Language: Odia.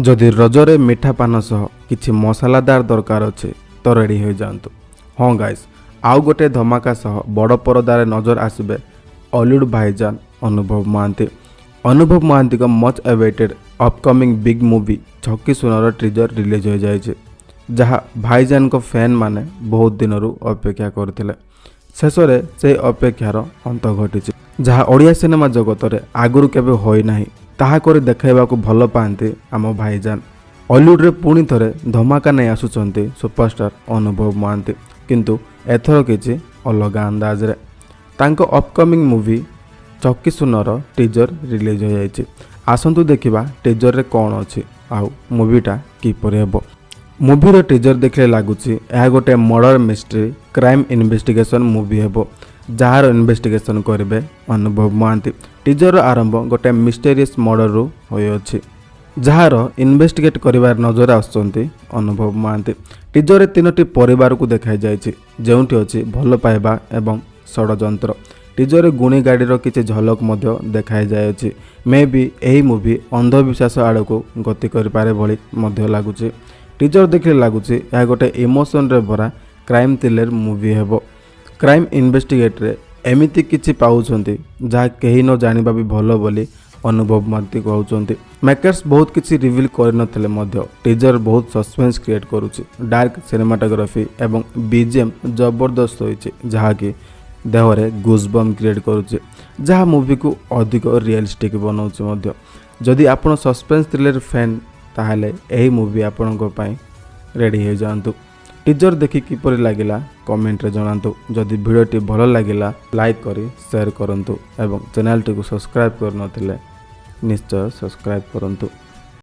ଯଦି ରଜରେ ମିଠା ପାନ ସହ କିଛି ମସଲାଦାର ଦରକାର ଅଛି ତ ରେଡ଼ି ହୋଇଯାଆନ୍ତୁ। ହଁ ଗାଇସ୍, ଆଉ ଗୋଟେ ଧମାକା ସହ ବଡ଼ ପରଦାରେ ନଜର ଆସିବେ ଅଲିଉଡ଼ ଭାଇଜାନ ଅନୁଭବ ମହାନ୍ତି। ଅନୁଭବ ମହାନ୍ତିଙ୍କ much awaited upcoming big movie ଛକି ଶୂନର ଟିଜର ରିଲିଜ୍ ହୋଇଯାଇଛି, ଯାହା ଭାଇଜାନଙ୍କ ଫ୍ୟାନ୍ ମାନେ ବହୁତ ଦିନରୁ ଅପେକ୍ଷା କରିଥିଲେ। ଶେଷରେ ସେହି ଅପେକ୍ଷାର ଅନ୍ତ ଘଟିଛି। ଯାହା ଓଡ଼ିଆ ସିନେମା ଜଗତରେ ଆଗରୁ କେବେ ହୋଇନାହିଁ, ତାହା କରି ଦେଖାଇବାକୁ ଭଲ ପାଆନ୍ତି ଆମ ଭାଇଜାନ। ଅଲିଉଡ଼ରେ ପୁଣି ଥରେ ଧମାକା ନେଇ ଆସୁଛନ୍ତି ସୁପରଷ୍ଟାର ଅନୁଭବ ମହାନ୍ତି, କିନ୍ତୁ ଏଥର କିଛି ଅଲଗା ଅନ୍ଦାଜରେ। ତାଙ୍କ ଅପକମିଂ ମୁଭି ଛକି ଶୂନର ଟିଜର ରିଲିଜ୍ ହୋଇଯାଇଛି। ଆସନ୍ତୁ ଦେଖିବା ଟିଜରରେ କ'ଣ ଅଛି ଆଉ ମୁଭିଟା କିପରି ହେବ। ମୁଭିର ଟିଜର ଦେଖିଲେ ଲାଗୁଛି ଏହା ଗୋଟେ murder mystery crime investigation movie ହେବ, ଯାହାର ଇନଭେଷ୍ଟିଗେସନ୍ କରିବେ ଅନୁଭବ ମହାନ୍ତି। ଟିଜରର ଆରମ୍ଭ ଗୋଟେ ମିଷ୍ଟେରିୟସ୍ ମର୍ଡରରୁ ହୋଇଅଛି, ଯାହାର ଇନଭେଷ୍ଟିଗେଟ୍ କରିବାରେ ନଜର ଆସୁଛନ୍ତି ଅନୁଭବ ମହାନ୍ତି। ଟିଜରରେ ତିନୋଟି ପରିବାରକୁ ଦେଖାଯାଇଛି, ଯେଉଁଠି ଅଛି ଭଲ ପାଇବା ଏବଂ ଷଡ଼ଯନ୍ତ୍ର। ଟିଜରରେ ଗୁଣି ଗାଡ଼ିର କିଛି ଝଲକ ମଧ୍ୟ ଦେଖାଯାଇଅଛି। ମେ ବି ଏହି ମୁଭି ଅନ୍ଧବିଶ୍ୱାସ ଆଡ଼କୁ ଗତି କରିପାରେ ଭଳି ମଧ୍ୟ ଲାଗୁଛି। ଟିଜର ଦେଖିଲେ ଲାଗୁଛି ଏହା ଗୋଟେ ଇମୋସନରେ ଭରା କ୍ରାଇମ୍ ଥ୍ରିଲର ମୁଭି ହେବ। କ୍ରାଇମ୍ ଇନଭେଷ୍ଟିଗେଟରେ ଏମିତି କିଛି ପାଉଛନ୍ତି ଯାହା କେହି ନ ଜାଣିବା ବି ଭଲ ବୋଲି ଅନୁଭବ ମହାନ୍ତି କହୁଛନ୍ତି। ମେକର୍ସ ବହୁତ କିଛି ରିଭିଲ୍ କରିନଥିଲେ ମଧ୍ୟ ଟିଜର ବହୁତ ସସ୍ପେନ୍ସ କ୍ରିଏଟ୍ କରୁଛି। ଡାର୍କ ସିନେମାଟୋଗ୍ରାଫି ଏବଂ ବିଜିଏମ୍ ଜବରଦସ୍ତ ହୋଇଛି, ଯାହାକି ଦେହରେ ଗୁଜବମ୍ କ୍ରିଏଟ୍ କରୁଛି, ଯାହା ମୁଭିକୁ ଅଧିକ ରିଏଲିଷ୍ଟିକ୍ ବନାଉଛି ମଧ୍ୟ। ଯଦି ଆପଣ ସସ୍ପେନ୍ସ ଥ୍ରିଲର ଫ୍ୟାନ୍, ତାହେଲେ ଏହି ମୁଭି ଆପଣଙ୍କ ପାଇଁ ରେଡ଼ି ହୋଇଯାଆନ୍ତୁ। ଟିଜର ଦେଖି କିପରି ଲାଗିଲା କମେଣ୍ଟରେ ଜଣାନ୍ତୁ। ଯଦି ଭିଡ଼ିଓଟି ଭଲ ଲାଗିଲା, ଲାଇକ୍ କରି ସେୟାର କରନ୍ତୁ ଏବଂ ଚ୍ୟାନେଲଟିକୁ ସବସ୍କ୍ରାଇବ୍ କରିନଥିଲେ ନିଶ୍ଚୟ ସବସ୍କ୍ରାଇବ୍ କରନ୍ତୁ।